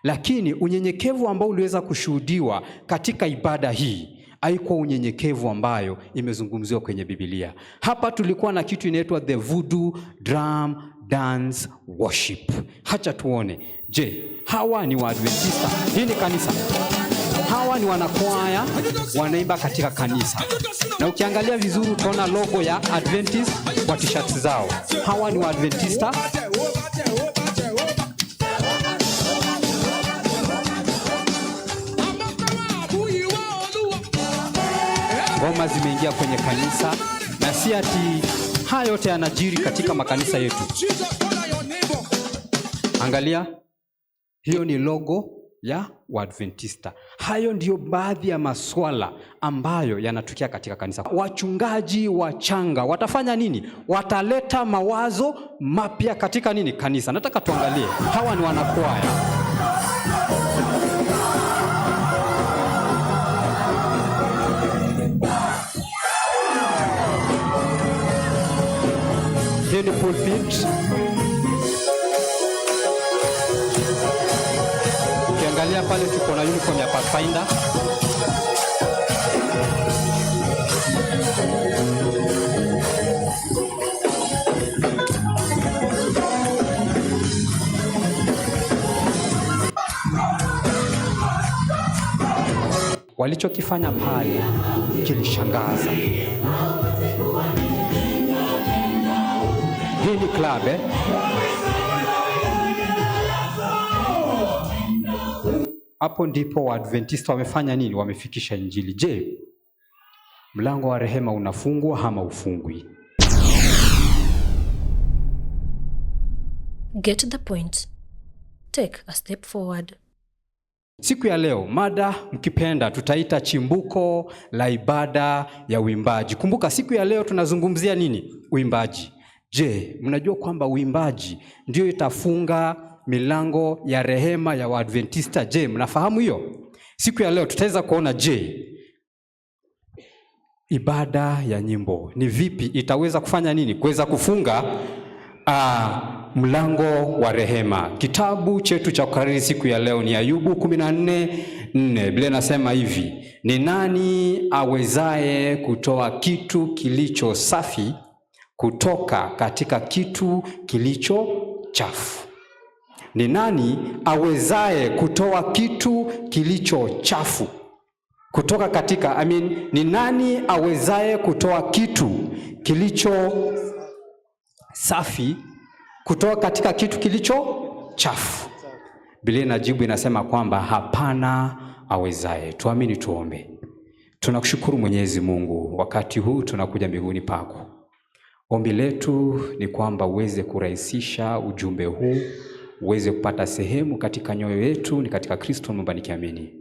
Lakini unyenyekevu ambao uliweza kushuhudiwa katika ibada hii haikuwa unyenyekevu ambayo imezungumziwa kwenye Biblia. Hapa tulikuwa na kitu inaitwa the voodoo drum dance worship. Hacha tuone, je, hawa ni Waadventista? Hii ni kanisa. Hawa ni wanakwaya wanaimba katika kanisa, na ukiangalia vizuri utaona logo ya Adventist kwa t-shirt zao. Hawa ni Waadventista. Ngoma zimeingia kwenye kanisa, na si ati haya yote yanajiri katika makanisa yetu. Angalia, hiyo ni logo ya Waadventista. Hayo ndiyo baadhi ya maswala ambayo yanatukia katika kanisa. Wachungaji wachanga watafanya nini? Wataleta mawazo mapya katika nini? Kanisa. Nataka tuangalie, hawa ni wanakwaya. Hii ni pulpit. Ukiangalia pale tuko na uniform ya Pathfinder. Walichokifanya pale kilishangaza. Hii ni club, eh? Hapo ndipo Waadventista wamefanya nini? Wamefikisha Injili. Je, mlango wa rehema unafungwa ama ufungwi? Get the point. Take a step forward. Siku ya leo mada mkipenda tutaita chimbuko la ibada ya uimbaji. Kumbuka siku ya leo tunazungumzia nini? Uimbaji. Je, mnajua kwamba uimbaji ndio itafunga milango ya rehema ya Waadventista? Je, mnafahamu hiyo? Siku ya leo tutaweza kuona, je, ibada ya nyimbo ni vipi itaweza kufanya nini kuweza kufunga mlango wa rehema. Kitabu chetu cha kukariri siku ya leo ni Ayubu 14:4. Biblia inasema hivi: ni nani awezaye kutoa kitu kilicho safi kutoka katika kitu kilicho chafu? Ni nani awezaye kutoa kitu kilicho chafu kutoka katika, ni nani awezaye kutoa kitu kilicho safi kutoka katika kitu kilicho chafu? Biblia inajibu inasema kwamba hapana awezaye. Tuamini, tuombe. Tunakushukuru Mwenyezi Mungu, wakati huu tunakuja mbinguni pako. Ombi letu ni kwamba uweze kurahisisha ujumbe huu, uweze kupata sehemu katika nyoyo yetu, ni katika Kristo naomba nikiamini.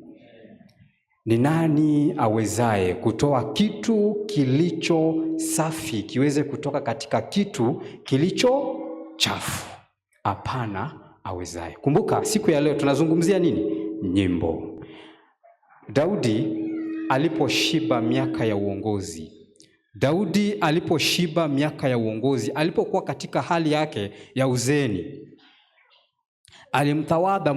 Ni nani awezaye kutoa kitu kilicho safi kiweze kutoka katika kitu kilicho chafu? Hapana awezaye. Kumbuka siku ya leo tunazungumzia nini? Nyimbo. Daudi aliposhiba miaka ya uongozi, Daudi aliposhiba miaka ya uongozi, alipokuwa katika hali yake ya uzeeni, alimtawadha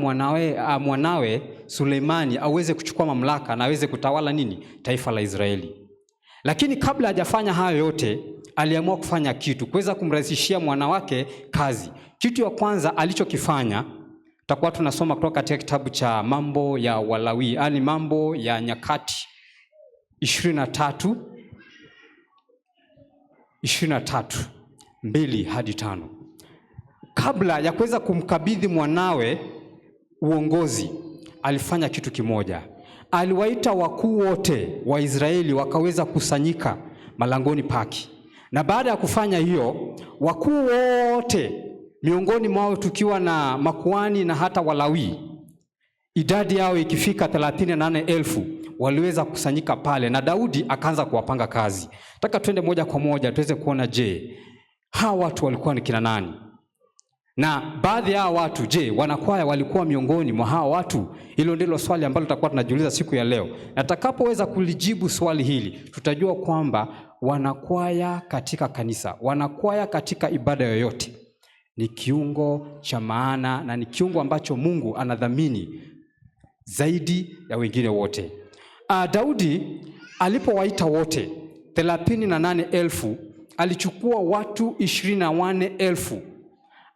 mwanawe Suleimani aweze kuchukua mamlaka na aweze kutawala nini? Taifa la Israeli. Lakini kabla hajafanya hayo yote, aliamua kufanya kitu kuweza kumrahisishia mwana wake kazi. Kitu ya kwanza alichokifanya, tutakuwa tunasoma kutoka katika kitabu cha Mambo ya Walawi, yani Mambo ya Nyakati 23:2 hadi 5. Kabla ya kuweza kumkabidhi mwanawe uongozi, alifanya kitu kimoja. Aliwaita wakuu wote wa Israeli wakaweza kusanyika malangoni pake. Na baada ya kufanya hiyo, wakuu wote miongoni mwao tukiwa na makuhani na hata Walawi, idadi yao ikifika 38,000 waliweza kusanyika pale, na Daudi akaanza kuwapanga kazi. Nataka twende moja kwa moja tuweze kuona, je, hawa watu walikuwa ni kina nani? Na baadhi ya watu, je, wanakwaya walikuwa miongoni mwa hawa watu? Hilo ndilo swali ambalo tutakuwa tunajiuliza siku ya leo. Na tutakapoweza kulijibu swali hili, tutajua kwamba wanakwaya katika kanisa, wanakwaya katika ibada yoyote Ni kiungo cha maana na ni kiungo ambacho Mungu anadhamini zaidi ya wengine wote. Daudi alipowaita wote 38,000 alichukua watu 24,000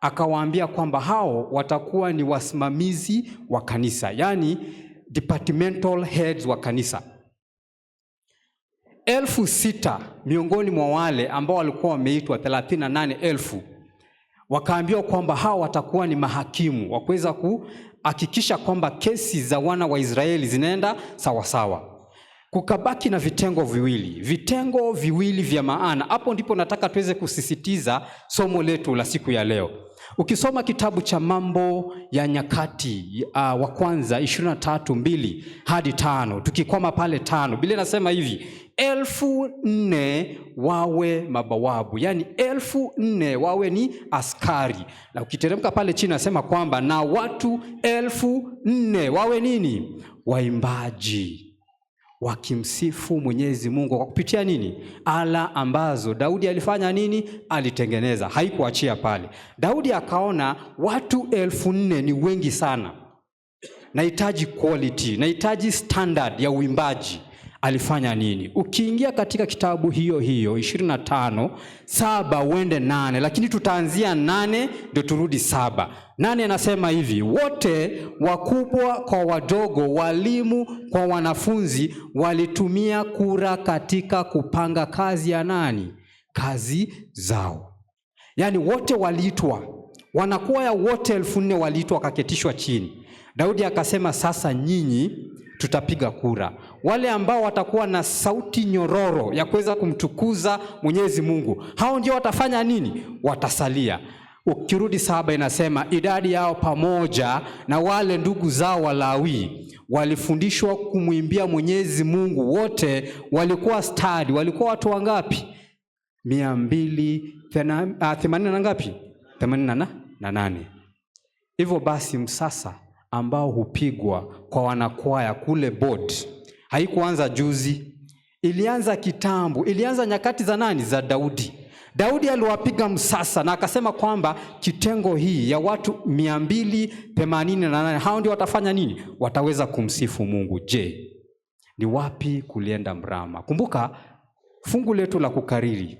akawaambia kwamba hao watakuwa ni wasimamizi wa kanisa, yaani departmental heads wa kanisa. 6,000 miongoni mwa wale ambao walikuwa wameitwa 38,000 wakaambiwa kwamba hao watakuwa ni mahakimu wa kuweza kuhakikisha kwamba kesi za wana wa Israeli zinaenda sawasawa. Kukabaki na vitengo viwili, vitengo viwili vya maana. Hapo ndipo nataka tuweze kusisitiza somo letu la siku ya leo. Ukisoma kitabu cha Mambo ya Nyakati wa Kwanza 23:2 hadi 5, tukikwama pale 5, Biblia inasema hivi, 4,000 wawe mabawabu, yaani 4,000 wawe ni askari. Na ukiteremka pale chini nasema kwamba na watu 4,000 wawe nini? Waimbaji, wakimsifu Mwenyezi Mungu kwa kupitia nini? Ala ambazo Daudi alifanya nini? Alitengeneza. Haikuachia pale. Daudi akaona watu 4,000 ni wengi sana, nahitaji quality, nahitaji standard ya uimbaji. Alifanya nini? Ukiingia katika kitabu hiyo hiyo 25:7 uende 8, lakini tutaanzia 8 ndio turudi 7. 8 anasema hivi, wote wakubwa kwa wadogo, walimu kwa wanafunzi, walitumia kura katika kupanga kazi ya nani? Kazi zao. Yaani wote waliitwa, wanakwaya wote 4,000 waliitwa wakaketishwa chini. Daudi akasema sasa nyinyi tutapiga kura. Wale ambao watakuwa na sauti nyororo ya kuweza kumtukuza Mwenyezi Mungu, hao ndio watafanya nini? Watasalia. Ukirudi 7 inasema idadi yao pamoja na wale ndugu zao Walawi walifundishwa kumwimbia Mwenyezi Mungu, wote walikuwa stadi. Walikuwa watu wangapi? 280 na ngapi? 88. Hivyo basi msasa ambao hupigwa kwa wanakwaya kule board haikuanza juzi, ilianza kitambo, ilianza nyakati za nani? Za Daudi. Daudi aliwapiga msasa na akasema kwamba kitengo hii ya watu 288 hao ndio watafanya nini? Wataweza kumsifu Mungu. Je, ni wapi kulienda mrama? Kumbuka fungu letu la kukariri,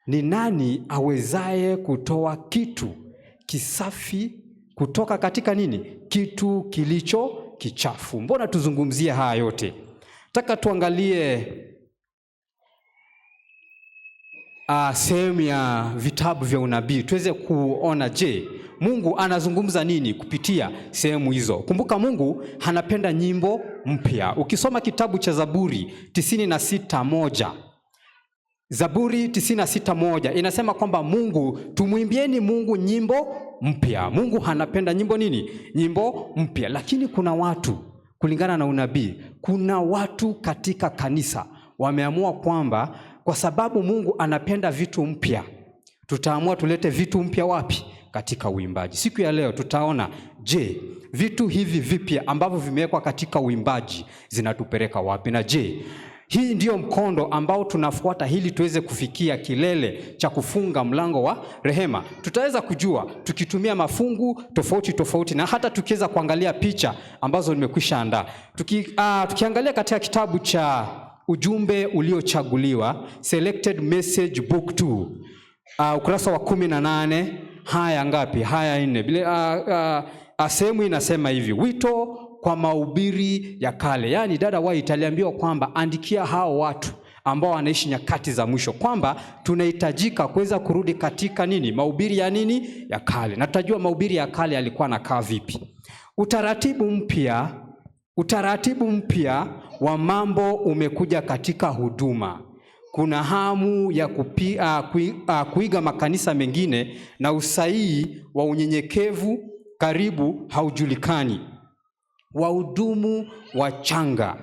ni nani awezaye kutoa kitu kisafi kutoka katika nini? Kitu kilicho kichafu. Mbona tuzungumzie haya yote? Nataka tuangalie sehemu ya vitabu vya unabii tuweze kuona, je, Mungu anazungumza nini kupitia sehemu hizo. Kumbuka Mungu anapenda nyimbo mpya. Ukisoma kitabu cha Zaburi 96:1, Zaburi 96:1 inasema kwamba Mungu, tumwimbieni Mungu nyimbo mpya. Mungu anapenda nyimbo nini? Nyimbo mpya. Lakini kuna watu, kulingana na unabii, kuna watu katika kanisa wameamua kwamba kwa sababu Mungu anapenda vitu mpya, tutaamua tulete vitu mpya wapi? Katika uimbaji. Siku ya leo tutaona, je, vitu hivi vipya ambavyo vimewekwa katika uimbaji zinatupeleka wapi? Na je, hii ndiyo mkondo ambao tunafuata ili tuweze kufikia kilele cha kufunga mlango wa rehema? Tutaweza kujua tukitumia mafungu tofauti tofauti na hata tukiweza kuangalia picha ambazo nimekwisha andaa. Tukiangalia katika kitabu cha Ujumbe Uliochaguliwa, Selected Message Book 2, ukurasa wa 18, haya ngapi? Haya 4. Bila sehemu inasema hivi, wito kwa mahubiri ya kale. Yaani dada White aliambiwa kwamba andikia hao watu ambao wanaishi nyakati za mwisho kwamba tunahitajika kuweza kurudi katika nini? Mahubiri ya nini? Ya kale. Na tutajua mahubiri ya kale yalikuwa yanakaa vipi. Utaratibu mpya wa mambo umekuja katika huduma. Kuna hamu ya kuiga makanisa mengine na usahihi wa unyenyekevu karibu haujulikani. Wahudumu wachanga,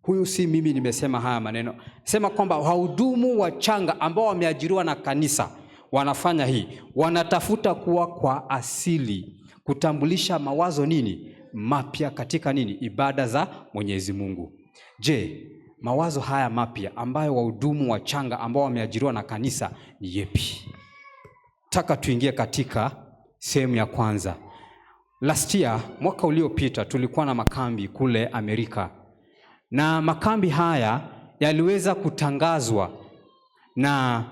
huyu si mimi nimesema haya maneno, sema kwamba wahudumu wachanga ambao wameajiriwa na kanisa wanafanya hii, wanatafuta kuwa kwa asili, kutambulisha mawazo nini mapya katika nini, ibada za Mwenyezi Mungu. Je, mawazo haya mapya ambayo wahudumu wachanga ambao wameajiriwa na kanisa ni yepi? Taka tuingie katika sehemu ya kwanza. Last year, mwaka uliopita, tulikuwa na makambi kule Amerika, na makambi haya yaliweza kutangazwa na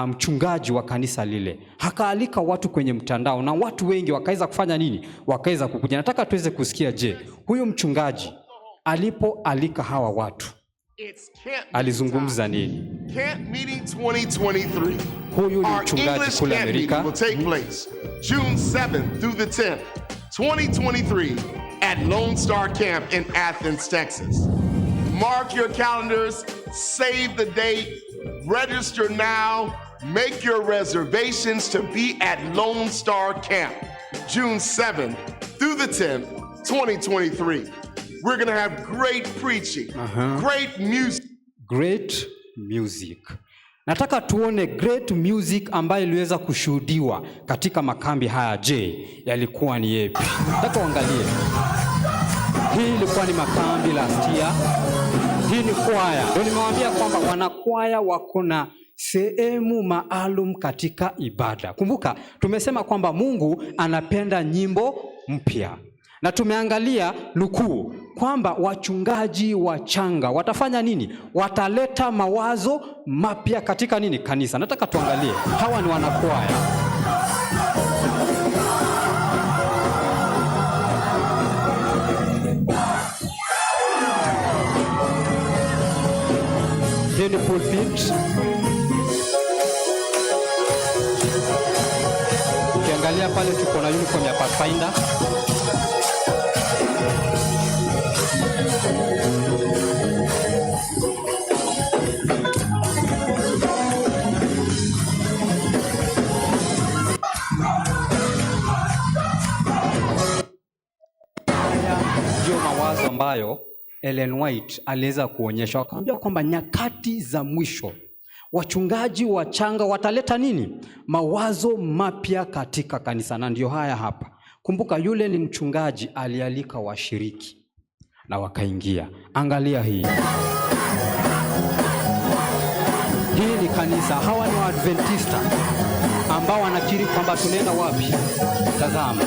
mchungaji wa kanisa lile, akaalika watu kwenye mtandao na watu wengi wakaweza kufanya nini? Wakaweza kukuja. Nataka tuweze kusikia, je, huyu mchungaji alipoalika hawa watu It's camp meeting alizungumza time. nini? Camp Meeting 2023. Huyu ni Our mchungaji English kule camp Amerika. meeting will take place June 7th through the 10th, 2023 at Lone Star Camp in Athens, Texas. Mark your calendars, save the date, register now, make your reservations to be at Lone Star Camp, June 7th through the 10th, 2023. We're gonna have great preaching, great music. Great music. Nataka tuone great music ambayo iliweza kushuhudiwa katika makambi haya. Je, yalikuwa ni yepi? Nataka uangalie. Hii ilikuwa ni makambi last year. Hii ni kwaya. Ndio nimewaambia kwamba wanakwaya wako na sehemu maalum katika ibada. Kumbuka tumesema kwamba Mungu anapenda nyimbo mpya, na tumeangalia nukuu kwamba wachungaji wachanga watafanya nini? Wataleta mawazo mapya katika nini? Kanisa. Nataka tuangalie, hawa ni wanakwaya. Hii ni pulpit. Ukiangalia pale tuko na uniform ya Pathfinder. Haya ndio mawazo ambayo Ellen White aliweza kuonyesha, akamwambia kwamba nyakati za mwisho wachungaji wachanga wataleta nini? Mawazo mapya katika kanisa, na ndio haya hapa. Kumbuka yule ni mchungaji alialika washiriki na wakaingia. Angalia hii, hii ni kanisa. Hawa ni Waadventista ambao wanakiri kwamba tunaenda wapi? Tazama.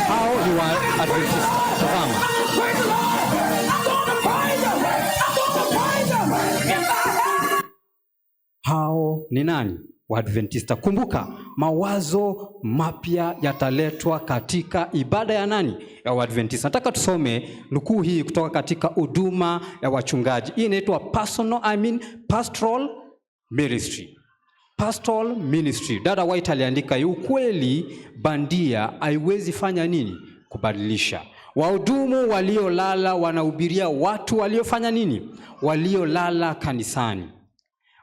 Hao ni Waadventista. Tazama. Hao ni nani? Waadventista. Kumbuka, mawazo mapya yataletwa katika ibada ya nani? Ya Waadventista. Nataka tusome nukuu hii kutoka katika huduma ya wachungaji. Hii inaitwa personal, I mean pastoral ministry. Pastoral ministry. Dada White aliandika hii, ukweli bandia haiwezi fanya nini? Kubadilisha. Wahudumu waliolala wanahubiria watu waliofanya nini? Waliolala kanisani.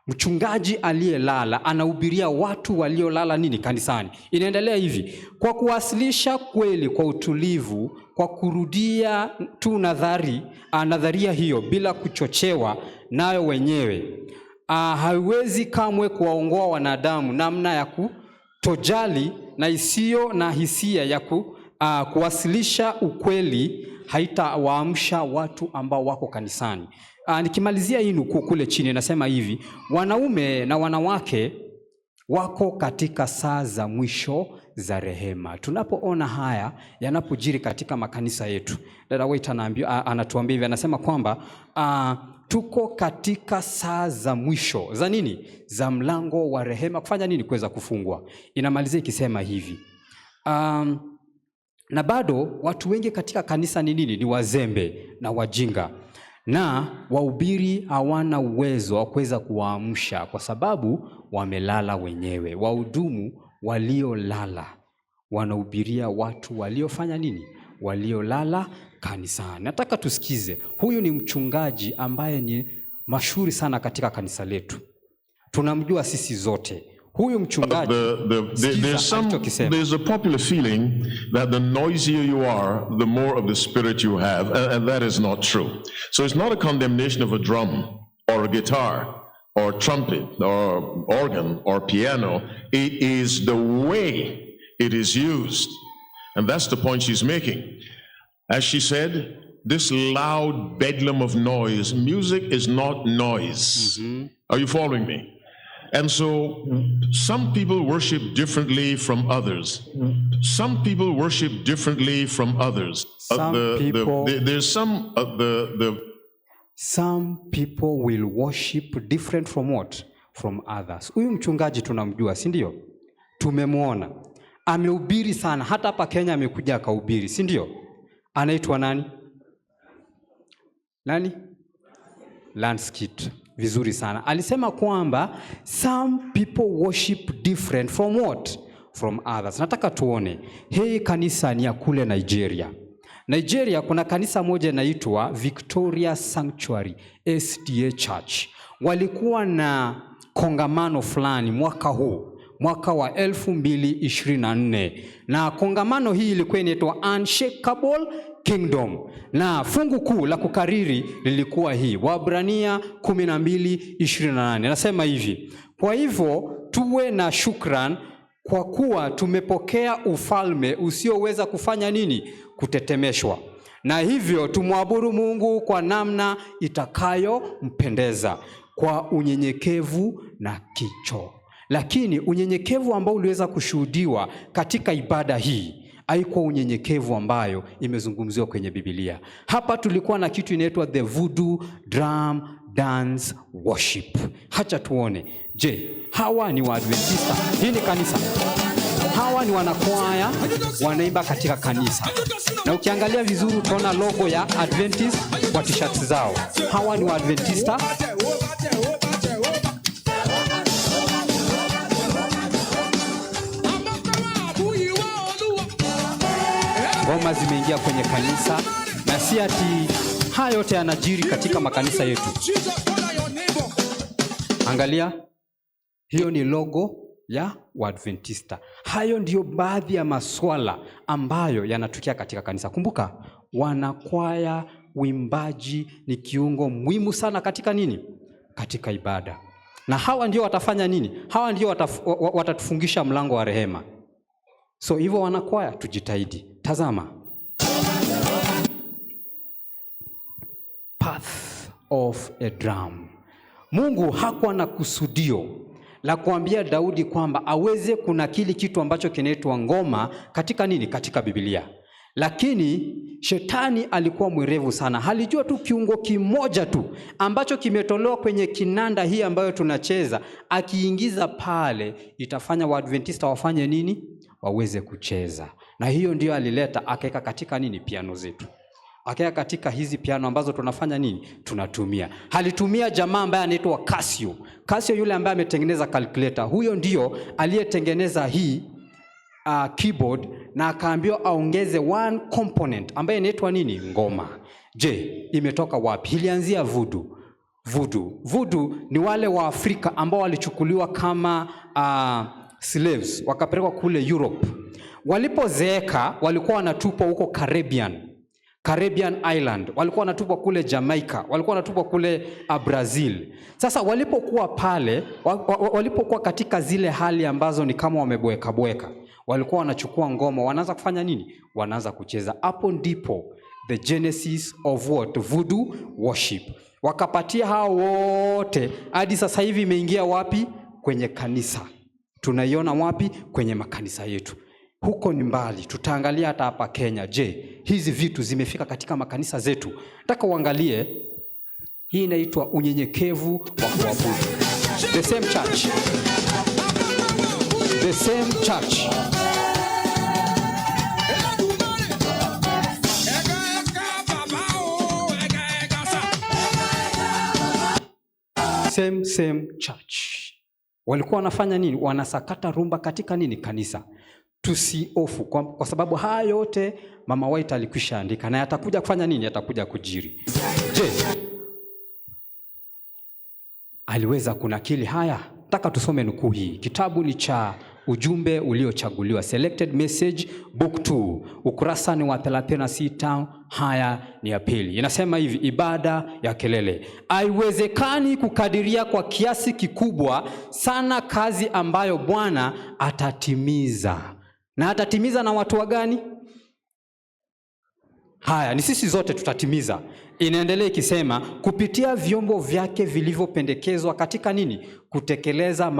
Mchungaji aliyelala anahubiria watu waliolala nini? Kanisani. Inaendelea hivi: kwa kuwasilisha kweli kwa utulivu, kwa kurudia tu nadharia hiyo bila kuchochewa nayo wenyewe, haiwezi kamwe kuwaongoa wanadamu namna ya kutojali na isiyo na hisia ya kuwasilisha ukweli haitawaamsha watu ambao wako kanisani. Nikimalizia hii nukuu kule chini nasema hivi: wanaume na wanawake wako katika saa za mwisho za rehema. Tunapoona haya yanapojiri katika makanisa yetu, Dada White anatuambia hivi, anasema kwamba tuko katika saa za mwisho za nini? Za mlango wa rehema kufanya nini? Kuweza kufungwa. Inamalizia ikisema hivi, na bado watu wengi katika kanisa ni nini? Ni wazembe na wajinga, na wahubiri hawana uwezo wa kuweza kuwaamsha kwa sababu wamelala wenyewe. Wahudumu waliolala wanahubiria watu waliofanya nini? Waliolala kanisani. Nataka tusikize, huyu ni mchungaji ambaye ni mashuhuri sana katika kanisa letu, tunamjua sisi zote. Huyu mchungaji, sikiza alichokisema. There's a popular feeling that the noisier you are, the more of the spirit you have, and that is not true. So it's not a condemnation of a drum or a guitar or trumpet or organ or piano. It is the way it is used. And that's the point she's making. As she said, this loud bedlam of noise, music is not noise. Are you following me? And so some people worship differently from others. Some people worship differently from others. Some people- There's some the Some people will worship different from what? From others. Huyu mchungaji tunamjua, si ndio? Tumemwona. Amehubiri sana, hata hapa Kenya amekuja akahubiri, si ndio? Anaitwa nani? Nani? Lanskit. Vizuri sana. Alisema kwamba some people worship different from what? From others. Nataka tuone. Hii kanisa ni ya kule Nigeria. Nigeria kuna kanisa moja inaitwa Victoria Sanctuary SDA Church. Walikuwa na kongamano fulani mwaka huu, mwaka wa 2024, na kongamano hii ilikuwa inaitwa Unshakable Kingdom, na fungu kuu la kukariri lilikuwa hii, Waebrania 12:28. Nasema hivi: kwa hivyo tuwe na shukran kwa kuwa tumepokea ufalme usioweza kufanya nini? Kutetemeshwa. Na hivyo tumwabudu Mungu kwa namna itakayompendeza, kwa unyenyekevu na kicho. Lakini unyenyekevu ambao uliweza kushuhudiwa katika ibada hii haikuwa unyenyekevu ambayo imezungumziwa kwenye Biblia. Hapa tulikuwa na kitu inaitwa the voodoo drum dance worship. Hacha tuone, je, hawa ni Waadventista? Hii ni kanisa. Hawa ni wanakwaya wanaimba katika kanisa, na ukiangalia vizuri utaona logo ya Adventist kwa t-shirts zao. Hawa ni Waadventista. Ngoma zimeingia kwenye kanisa, na si ati haya yote yanajiri katika makanisa yetu. Angalia, hiyo ni logo ya Waadventista. Hayo ndiyo baadhi ya maswala ambayo yanatukia katika kanisa. Kumbuka, wanakwaya, uimbaji ni kiungo muhimu sana katika nini? Katika ibada. Na hawa ndio watafanya nini? Hawa ndio watatufungisha mlango wa rehema. So hivyo wanakwaya, tujitahidi. Tazama. Path of a drum. Mungu hakuwa na kusudio la kuambia Daudi kwamba aweze kunakili kitu ambacho kinaitwa ngoma katika nini? Katika Biblia. Lakini shetani alikuwa mwerevu sana. Alijua tu kiungo kimoja tu ambacho kimetolewa kwenye kinanda hii ambayo tunacheza, akiingiza pale itafanya Waadventista wafanye nini? Waweze kucheza. Na hiyo ndiyo alileta akaweka katika nini? Piano zetu. Akaweka katika hizi piano ambazo tunafanya nini? Tunatumia. Alitumia jamaa ambaye anaitwa Casio. Casio yule ambaye ametengeneza calculator. Huyo ndiyo aliyetengeneza hii keyboard, na akaambiwa aongeze one component ambaye inaitwa nini? Ngoma. Je, imetoka wapi? Ilianzia voodoo. Voodoo. Voodoo ni wale wa Afrika ambao walichukuliwa kama slaves, wakapelekwa kule Europe. Walipozeeka walikuwa wanatupwa huko Caribbean Island, walikuwa wanatupwa kule Jamaica, walikuwa wanatupwa kule Brazil. Sasa walipokuwa pale, walipokuwa katika zile hali ambazo ni kama wameboeka boeka, walikuwa wanachukua ngoma, wanaanza kufanya nini? Wanaanza kucheza. Hapo ndipo the genesis of what? Voodoo worship. Wakapatia hao wote hadi sasa hivi imeingia wapi? Kwenye kanisa. Tunaiona wapi? Kwenye makanisa yetu. Huko ni mbali, tutaangalia hata hapa Kenya. Je, hizi vitu zimefika katika makanisa zetu? Nataka uangalie, hii inaitwa unyenyekevu wa kuabudu. The same church. The same church. Same church. Walikuwa wanafanya nini? Wanasakata rumba katika nini? Kanisa. Tusihofu kwa sababu haya yote Mama White alikwisha andika, na atakuja kufanya nini? Atakuja kujiri. Je, aliweza kunakili haya? Nataka tusome nukuu hii. Kitabu ni cha Ujumbe Uliochaguliwa, Selected Message Book 2, ukurasa ni wa 36, haya ni ya pili. Inasema hivi: ibada ya kelele. Haiwezekani kukadiria kwa kiasi kikubwa sana kazi ambayo Bwana atatimiza. Na atatimiza na watu wa gani? Haya, ni sisi zote tutatimiza. Inaendelea ikisema kupitia vyombo vyake vilivyopendekezwa katika nini? Kutekeleza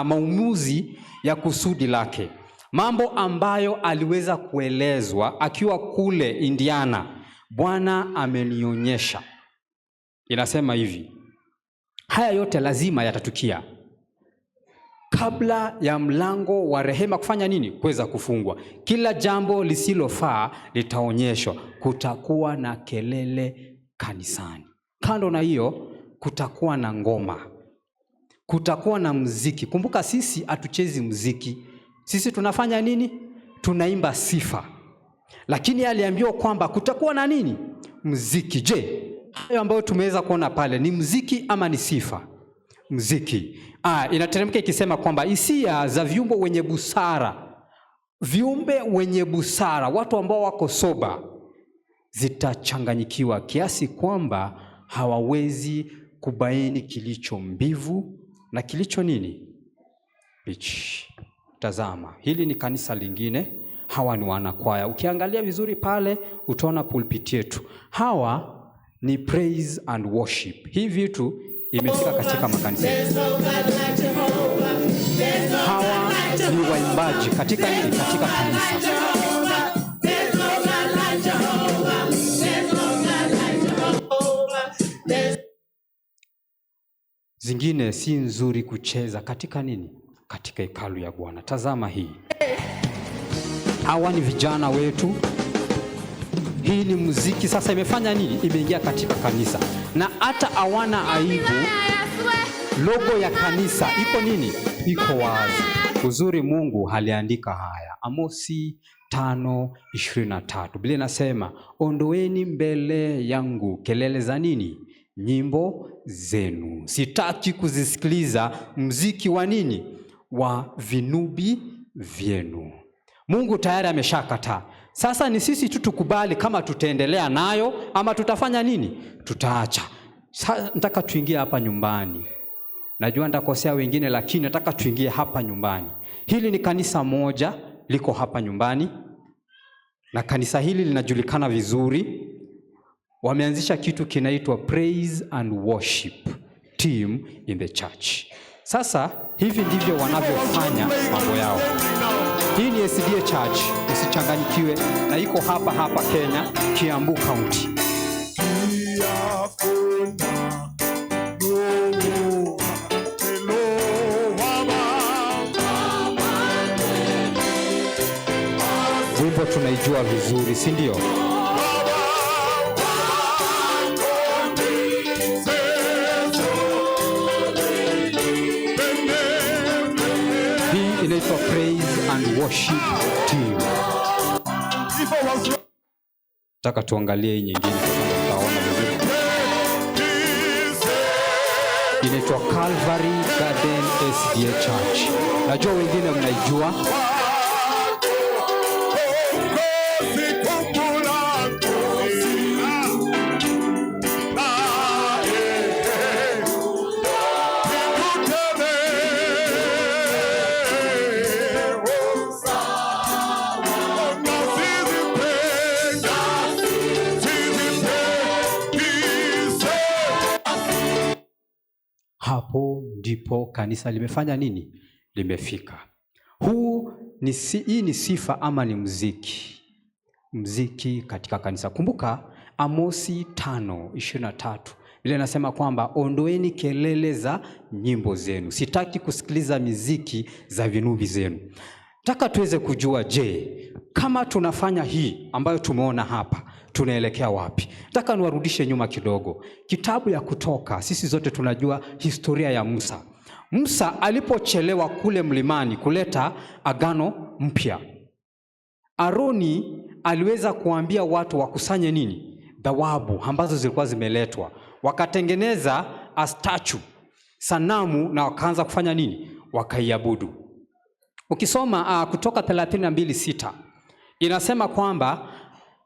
maumuzi ya kusudi lake. Mambo ambayo aliweza kuelezwa akiwa kule Indiana, Bwana amenionyesha. Inasema hivi, haya yote lazima yatatukia kabla ya mlango wa rehema kufanya nini? Kuweza kufungwa. Kila jambo lisilofaa litaonyeshwa. Kutakuwa na kelele kanisani. Kando na hiyo, kutakuwa na ngoma, kutakuwa na mziki. Kumbuka sisi hatuchezi mziki. Sisi tunafanya nini? Tunaimba sifa. Lakini aliambiwa kwamba kutakuwa na nini? Mziki. Je, hayo ambayo tumeweza kuona pale ni mziki ama ni sifa? Mziki. Inateremka ikisema kwamba hisia za viumbe wenye busara, viumbe wenye busara, watu ambao wako soba, zitachanganyikiwa kiasi kwamba hawawezi kubaini kilicho mbivu na kilicho nini? Bichi. Tazama, hili ni kanisa lingine. Hawa ni wanakwaya. Ukiangalia vizuri pale utaona pulpit yetu. Hawa ni praise and worship. Hii vitu imefika katika makanisa. Hawa ni waimbaji katika nini? Katika kanisa. Zingine si nzuri kucheza katika nini? Katika hekalu ya Bwana. Tazama hii. Hawa ni vijana wetu. Hii ni muziki sasa imefanya nini? Imeingia katika kanisa. Na hata hawana aibu. Logo ya kanisa iko nini? Iko wazi. Uzuri Mungu aliandika haya. Amosi 5:23. Biblia inasema, ondoeni mbele yangu kelele za nini? Nyimbo zenu. Sitaki kuzisikiliza muziki wa nini? Wa vinubi vyenu. Mungu tayari ameshakataa. Sasa ni sisi tu tukubali kama tutaendelea nayo ama tutafanya nini? Tutaacha. Sasa nataka tuingie hapa nyumbani. Najua nitakosea wengine, lakini nataka tuingie hapa nyumbani. Hili ni kanisa moja liko hapa nyumbani. Na kanisa hili linajulikana vizuri. Wameanzisha kitu kinaitwa praise and worship team in the church. Sasa hivi ndivyo wanavyofanya mambo yao. Hii ni SDA Church, usichanganyikiwe, na iko hapa hapa Kenya, Kiambu County. Wimbo tunaijua vizuri, si ndio? Hii inaitwa Praise and Worship Team. Nataka tuangalie hii nyingine tutaona vizuri. Inaitwa Calvary Garden SDA Church. Najua wengine mnaijua. Hapo ndipo kanisa limefanya nini? Limefika. Hii ni sifa ama ni muziki? Muziki katika kanisa. Kumbuka Amosi 5:23. Ile inasema kwamba ondoeni kelele za nyimbo zenu. Sitaki kusikiliza miziki za vinubi zenu. Nataka tuweze kujua, je, kama tunafanya hii ambayo tumeona hapa, tunaelekea wapi? Nataka niwarudishe nyuma kidogo. Kitabu ya Kutoka, sisi zote tunajua historia ya Musa. Musa alipochelewa kule mlimani kuleta agano mpya, Aroni aliweza kuambia watu wakusanye nini? Thawabu ambazo zilikuwa zimeletwa. Wakatengeneza a statue, sanamu, na wakaanza kufanya nini? Wakaiabudu. Ukisoma Kutoka 32:6 inasema kwamba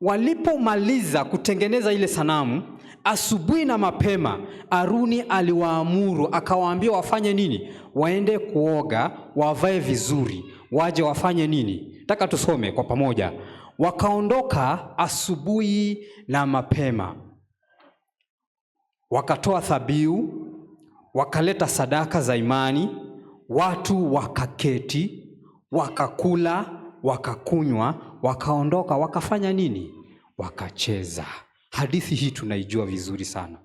walipomaliza kutengeneza ile sanamu, asubuhi na mapema Aruni aliwaamuru akawaambia wafanye nini? Waende kuoga, wavae vizuri, waje wafanye nini? Nataka tusome kwa pamoja. Wakaondoka asubuhi na mapema, wakatoa dhabihu, wakaleta sadaka za imani, watu wakaketi, wakakula, wakakunywa, wakaondoka, wakafanya nini? Wakacheza. Hadithi hii tunaijua vizuri sana.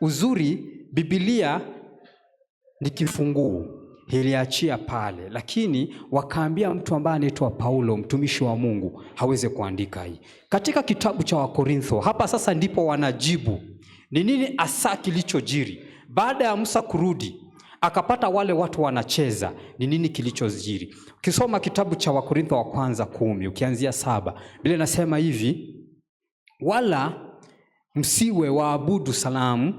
Uzuri, Biblia ni kifunguu, iliachia pale, lakini wakaambia mtu ambaye anaitwa Paulo, mtumishi wa Mungu, haweze kuandika hii katika kitabu cha Wakorintho. Hapa sasa ndipo wanajibu ni nini hasa kilichojiri baada ya Musa kurudi akapata wale watu wanacheza, ni nini kilichojiri? Ukisoma kitabu cha Wakorintho wa kwanza 10 ukianzia 7, Biblia inasema hivi: wala msiwe waabudu sanamu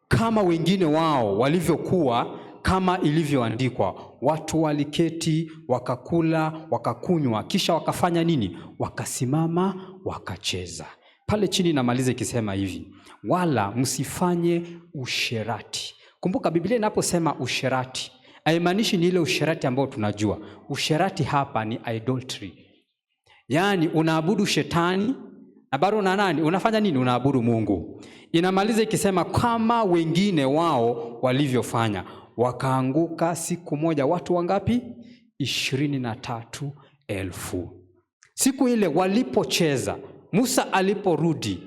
kama wengine wao walivyokuwa, kama ilivyoandikwa, watu waliketi wakakula wakakunywa, kisha wakafanya nini? Wakasimama wakacheza. Pale chini namaliza ikisema hivi, wala msifanye usherati. Kumbuka Biblia inaposema usherati, haimaanishi ni ile usherati ambao tunajua. Usherati hapa ni idolatry. Yaani unaabudu shetani na bado una nani? Unafanya nini? Unaabudu Mungu. Inamaliza ikisema kama wengine wao walivyofanya, wakaanguka siku moja watu wangapi? 23,000. Siku ile walipocheza, Musa aliporudi,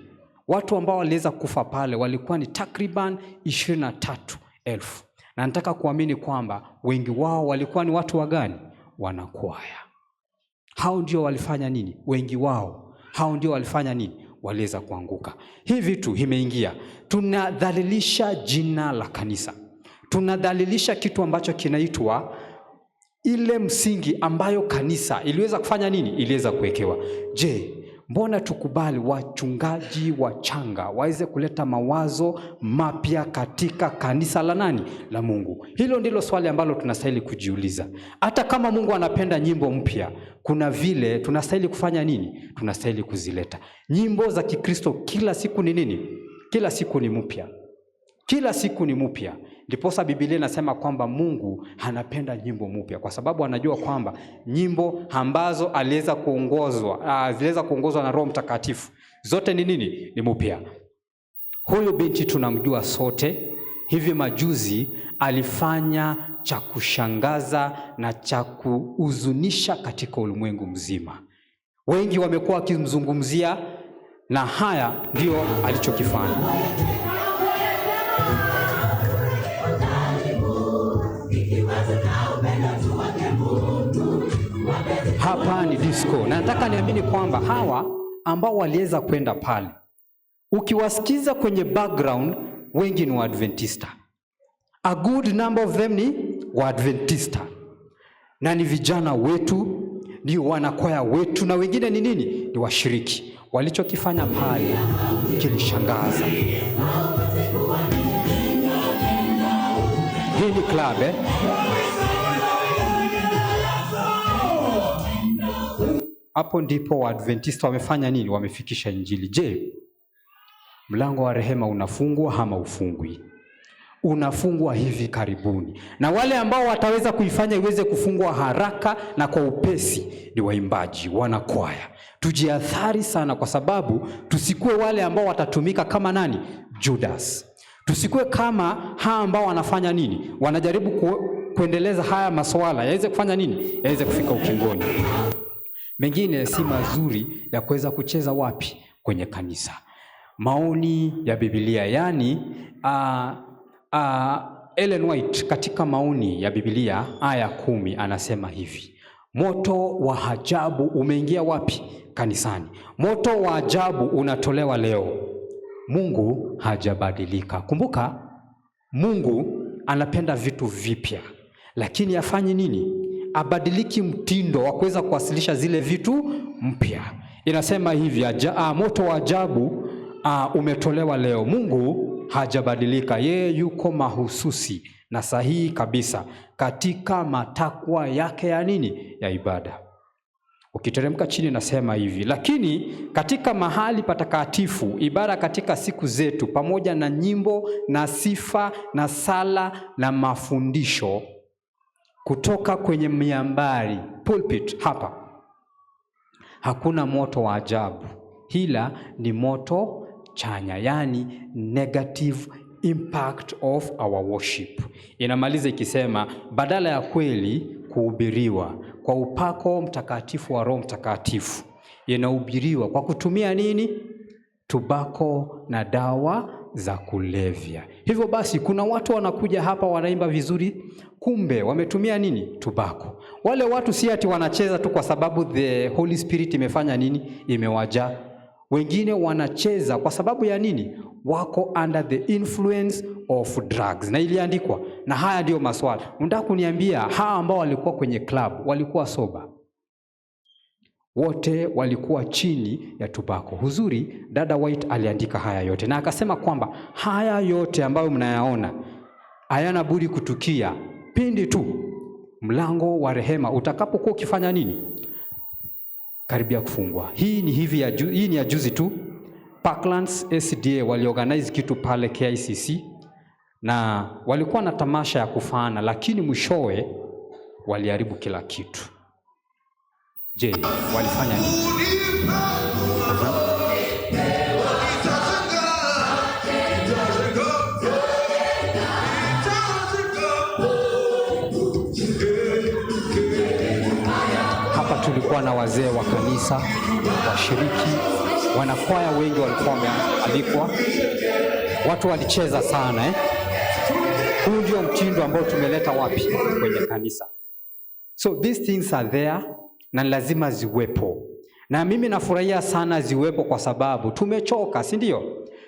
watu ambao waliweza kufa pale walikuwa ni takriban 23,000. Na nataka kuamini kwamba wengi wao walikuwa ni watu wa gani? Wanakwaya. Hao ndio walifanya nini? Wengi wao. Hao ndio walifanya nini? Waliweza kuanguka. Hii vitu imeingia. Tunadhalilisha jina la kanisa. Tunadhalilisha kitu ambacho kinaitwa ile msingi ambayo kanisa iliweza kufanya nini? Iliweza kuwekewa. Je, mbona tukubali wachungaji wachanga waweze kuleta mawazo mapya katika kanisa la nani? La Mungu. Hilo ndilo swali ambalo tunastahili kujiuliza. Hata kama Mungu anapenda nyimbo mpya, kuna vile tunastahili kufanya nini? Tunastahili kuzileta. Nyimbo za Kikristo kila siku ni nini? Kila siku ni mpya. Kila siku ni mpya. Ndiposa Biblia inasema kwamba Mungu anapenda nyimbo mpya, kwa sababu anajua kwamba nyimbo ambazo aliweza kuongozwa, ziliweza kuongozwa na Roho Mtakatifu, zote ni nini? Ni mpya. Huyu binti tunamjua sote. Hivi majuzi alifanya cha kushangaza na cha kuhuzunisha katika ulimwengu mzima. Wengi wamekuwa wakimzungumzia, na haya ndio alichokifanya. Hapa ni disco. Na nataka niamini kwamba hawa ambao waliweza kwenda pale, ukiwasikiza kwenye background, wengi ni Waadventista. A good number of them ni Waadventista. Na ni vijana wetu, ni wanakwaya wetu, na wengine ni nini? Ni washiriki. Walichokifanya pale kilishangaza. Hii ni club, eh? Hapo ndipo Waadventista wamefanya nini? Wamefikisha Injili. Je, mlango wa rehema unafungwa ama ufungwi? Unafungwa hivi karibuni. Na wale ambao wataweza kuifanya iweze kufungwa haraka na kwa upesi ni waimbaji, wanakwaya. Tujiathari sana, kwa sababu tusikue wale ambao watatumika kama nani? Judas. Tusikue kama hawa ambao wanafanya nini? Wanajaribu kuendeleza haya maswala yaweze kufanya nini? Yaweze kufika ukingoni. Mengine si mazuri ya kuweza kucheza wapi? Kwenye kanisa. Maoni ya Biblia, yani Ellen White katika maoni ya Biblia aya 10 anasema hivi: moto wa ajabu umeingia wapi? Kanisani. Moto wa ajabu unatolewa leo. Mungu hajabadilika. Kumbuka, Mungu anapenda vitu vipya, lakini afanye nini? Abadiliki mtindo wa kuweza kuwasilisha zile vitu mpya. Inasema hivi, moto wa ajabu umetolewa leo. Mungu hajabadilika, yeye yuko mahususi na sahihi kabisa katika matakwa yake ya nini? Ya ibada. Ukiteremka chini nasema hivi, lakini katika mahali patakatifu ibada katika siku zetu, pamoja na nyimbo na sifa na sala na mafundisho kutoka kwenye miambari, pulpit hapa, Hakuna moto wa ajabu, ila ni moto chanya, yaani negative impact of our worship. Inamaliza ikisema badala ya kweli kuhubiriwa kwa upako mtakatifu wa Roho Mtakatifu, inahubiriwa kwa kutumia nini? Tobacco na dawa za kulevya. Hivyo basi kuna watu wanakuja hapa wanaimba vizuri, kumbe wametumia nini? Tobacco. Wale watu si ati wanacheza tu kwa sababu the Holy Spirit imefanya nini? Imewajaa. Wengine wanacheza kwa sababu ya nini? Wako under the influence of drugs. Na iliandikwa, na haya ndiyo maswali. Unataka kuniambia hawa ambao walikuwa kwenye club walikuwa sober? Wote walikuwa chini ya tobacco. Huzuri, dada White aliandika haya yote na akasema kwamba haya yote ambayo mnayaona hayana budi kutukia pindi tu mlango wa rehema utakapokuwa ukifanya nini? Karibia kufungwa. Hii ni hivi ya hii ni ya juzi tu. Parklands SDA waliorganize kitu pale KICC na walikuwa na tamasha ya kufana, lakini mwishowe waliharibu kila kitu. Je, walifanya nini? Hapa tulikuwa na wazee wa kanisa, washiriki, wanakwaya wengi walikuwa wamealikwa. Watu walicheza sana, Huu ndio mtindo ambao tumeleta wapi? Kwenye kanisa. So these things are there na lazima ziwepo. Na mimi nafurahia sana ziwepo kwa sababu tumechoka, si ndio?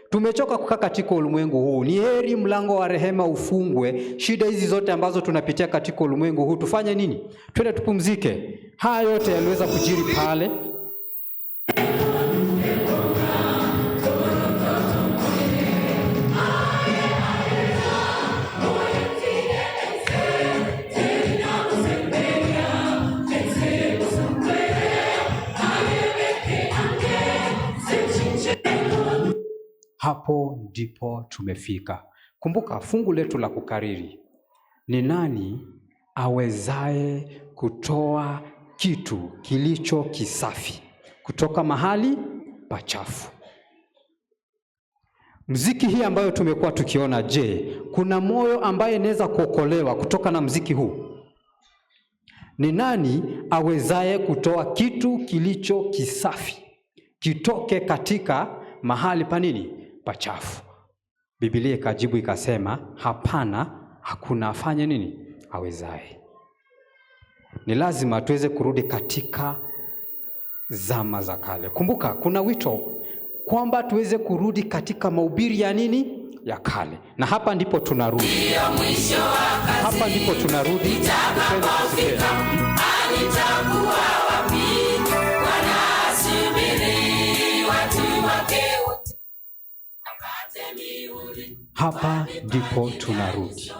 Tumechoka kukaa katika ulimwengu huu. Ni heri mlango wa rehema ufungwe. Shida hizi zote ambazo tunapitia katika ulimwengu huu tufanye nini? Twende tupumzike. Haya yote yaliweza kujiri pale. Hapo ndipo tumefika. Kumbuka fungu letu la kukariri. Ni nani awezaye kutoa kitu kilicho kisafi kutoka mahali pachafu? Mziki hii ambayo tumekuwa tukiona, je, kuna moyo ambaye inaweza kuokolewa kutoka na mziki huu? Ni nani awezaye kutoa kitu kilicho kisafi kitoke katika mahali pa nini? Pachafu. Biblia ikajibu ikasema, hapana, hakuna afanye nini? Awezaye. Ni lazima tuweze kurudi katika zama za kale. Kumbuka kuna wito kwamba tuweze kurudi katika mahubiri ya nini? Ya kale. Na hapa ndipo tunarudi. Hapa ndipo tunarudi. Itakapofika, alitakuwa wapi? Wanasubiri watu wake wote. Hapa ndipo tunarudi.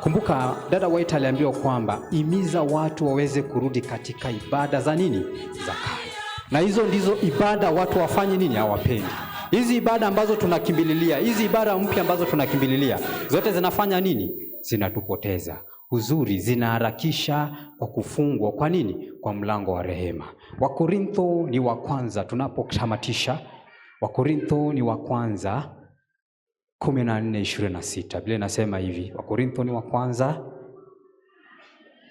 Kumbuka dada White aliambiwa kwamba imiza watu waweze kurudi katika ibada za nini? Za kale. Na hizo ndizo ibada watu wafanye nini? Hawapendi. Hizi ibada ambazo tunakimbililia, hizi ibada mpya ambazo tunakimbililia, zote zinafanya nini? Zinatupoteza. Uzuri zinaharakisha kwa kufungwa. Kwa nini? Kwa mlango wa rehema. Wakorintho ni wa kwanza, tunapotamatisha. Wakorintho ni wa kwanza 14:26. Biblia inasema hivi, Wakorintho ni wa kwanza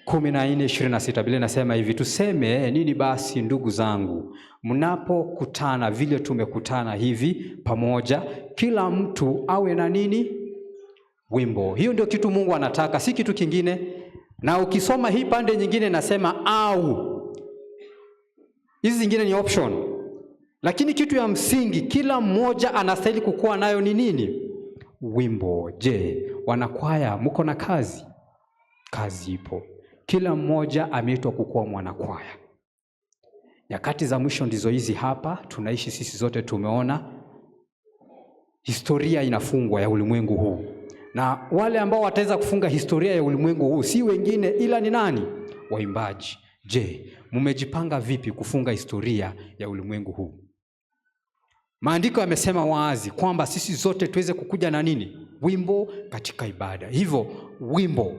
14:26. Biblia inasema hivi, tuseme nini basi ndugu zangu, mnapokutana vile tumekutana hivi pamoja, kila mtu awe na nini? Wimbo. Hiyo ndio kitu Mungu anataka, si kitu kingine. Na ukisoma hii pande nyingine nasema au. Hizi zingine ni option. Lakini kitu ya msingi kila mmoja anastahili kukuwa nayo ni nini? Wimbo. Je, wanakwaya mko na kazi? Kazi ipo. Kila mmoja ameitwa kukuwa mwanakwaya. Nyakati za mwisho ndizo hizi hapa tunaishi sisi zote, tumeona historia inafungwa ya ulimwengu huu. Na wale ambao wataweza kufunga historia ya ulimwengu huu si wengine ila ni nani? Waimbaji. Je, mmejipanga vipi kufunga historia ya ulimwengu huu? Maandiko yamesema wazi kwamba sisi zote tuweze kukuja na nini? Wimbo katika ibada. Hivyo wimbo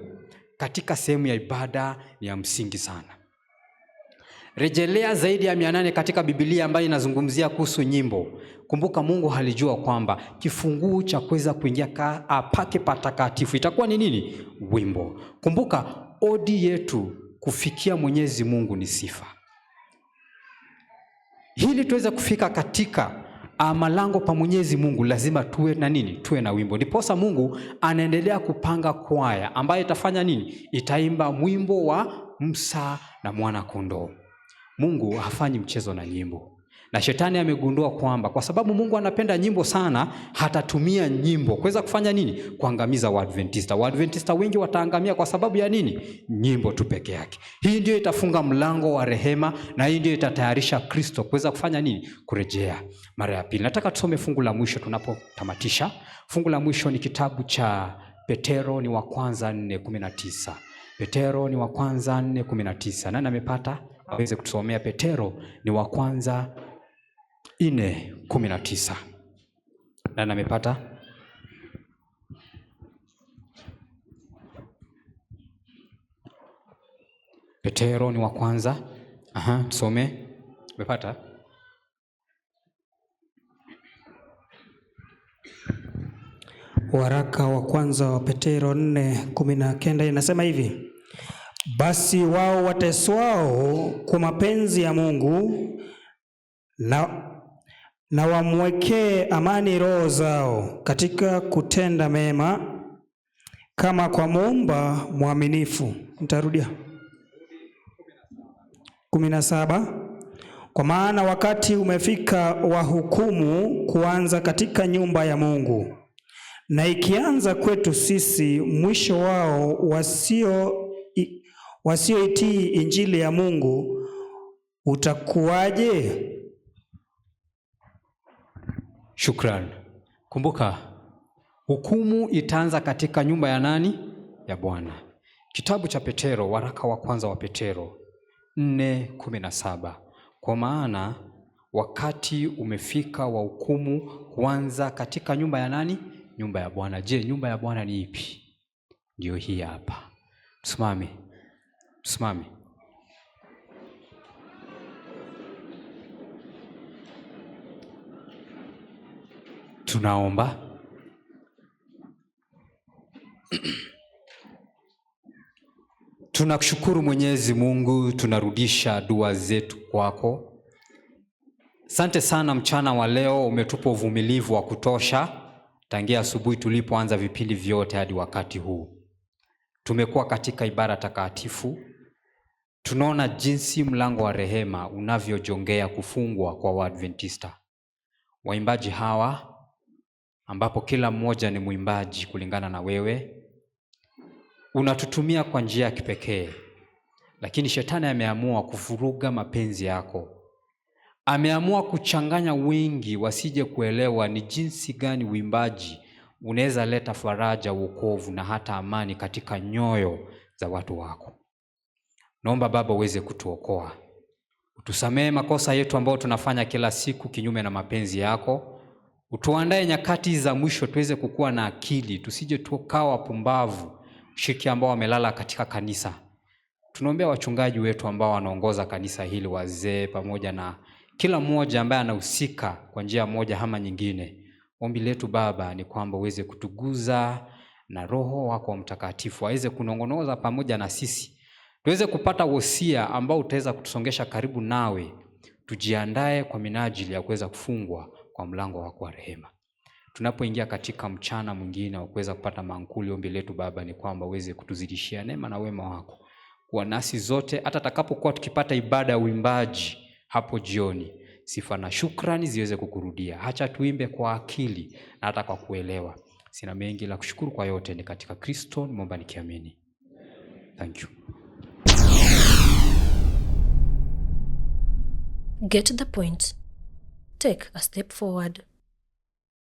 katika sehemu ya ibada ni ya msingi sana. Rejelea zaidi ya 800 katika Biblia ambayo inazungumzia kuhusu nyimbo. Kumbuka Mungu alijua kwamba kifunguu cha kuweza kuingia pake patakatifu itakuwa ni nini? Wimbo. Kumbuka odi yetu kufikia Mwenyezi Mungu ni sifa. Ili tuweze kufika katika malango pa Mwenyezi Mungu lazima tuwe na nini? Tuwe na wimbo. Ndiposa Mungu anaendelea kupanga kwaya ambayo itafanya nini? Itaimba mwimbo wa Musa na mwana kondoo. Mungu hafanyi mchezo na nyimbo. Na shetani amegundua kwamba kwa sababu Mungu anapenda nyimbo sana, hatatumia nyimbo kuweza kufanya nini? Kuangamiza Waadventista. Waadventista wengi wataangamia kwa sababu ya nini? Nyimbo tu peke yake. Hii ndio itafunga mlango wa rehema na hii ndio itatayarisha Kristo kuweza kufanya nini? Kurejea mara ya pili. Nataka tusome fungu la mwisho tunapotamatisha. Fungu la mwisho ni kitabu cha Petero ni wa kwanza 4:19. Petero ni wa kwanza 4:19. Nani amepata? Aweze kutusomea Petero ni wa kwanza 4:19. Nani amepata? Petero ni wa kwanza. Aha, tusome. Umepata? Waraka wa kwanza wa Petero 4:19 inasema hivi: basi wao wateswao kwa mapenzi ya Mungu na wamwekee amani roho zao katika kutenda mema kama kwa Muumba mwaminifu. Nitarudia 17. Kwa maana wakati umefika wa hukumu kuanza katika nyumba ya Mungu, na ikianza kwetu sisi, mwisho wao wasioitii injili ya Mungu utakuwaje? Shukran. Kumbuka hukumu itaanza katika nyumba ya nani? Ya Bwana. Kitabu cha Petero, waraka wa kwanza wa Petero 4:17. Kwa maana wakati umefika wa hukumu kuanza katika nyumba ya nani? Nyumba ya Bwana. Je, nyumba ya Bwana ni ipi? Ndio hii hapa. Tusimame. Tusimame. Tunaomba. Tunakushukuru Mwenyezi Mungu, tunarudisha dua zetu kwako. Asante sana mchana wa leo, umetupa uvumilivu wa kutosha tangia asubuhi tulipoanza vipindi vyote hadi wakati huu. Tumekuwa katika ibada takatifu. Tunaona jinsi mlango wa rehema unavyojongea kufungwa kwa Waadventista. Waimbaji hawa ambapo kila mmoja ni mwimbaji kulingana na wewe, unatutumia kwa njia ya kipekee, lakini shetani ameamua kuvuruga mapenzi yako. Ameamua kuchanganya wengi wasije kuelewa ni jinsi gani uimbaji unaweza leta faraja, wokovu na hata amani katika nyoyo za watu wako. Naomba Baba uweze kutuokoa, utusamehe makosa yetu ambayo tunafanya kila siku kinyume na mapenzi yako. Utuandae nyakati za mwisho tuweze kukua na akili, tusije tukawa pumbavu, shiriki ambao wamelala katika kanisa. Tunaombea wachungaji wetu ambao wanaongoza kanisa hili, wazee pamoja na kila mmoja ambaye anahusika kwa njia moja ama nyingine. Ombi letu Baba ni kwamba uweze kutuguza na Roho wako Mtakatifu aweze kunongonoza pamoja na sisi, tuweze kupata wosia ambao utaweza kutusongesha karibu nawe, tujiandae kwa minajili ya kuweza kufungwa kwa mlango wako wa rehema. Tunapoingia katika mchana mwingine wa kuweza kupata mankuli, ombi letu Baba ni kwamba uweze kutuzidishia neema na wema wako kuwa nasi zote, hata takapokuwa tukipata ibada ya uimbaji hapo jioni, sifa na shukrani ziweze kukurudia. Acha tuimbe kwa akili na hata kwa kuelewa. Sina mengi la kushukuru kwa yote, ni katika Kristo nimeomba nikiamini. Thank you. Get the point. Take a step forward.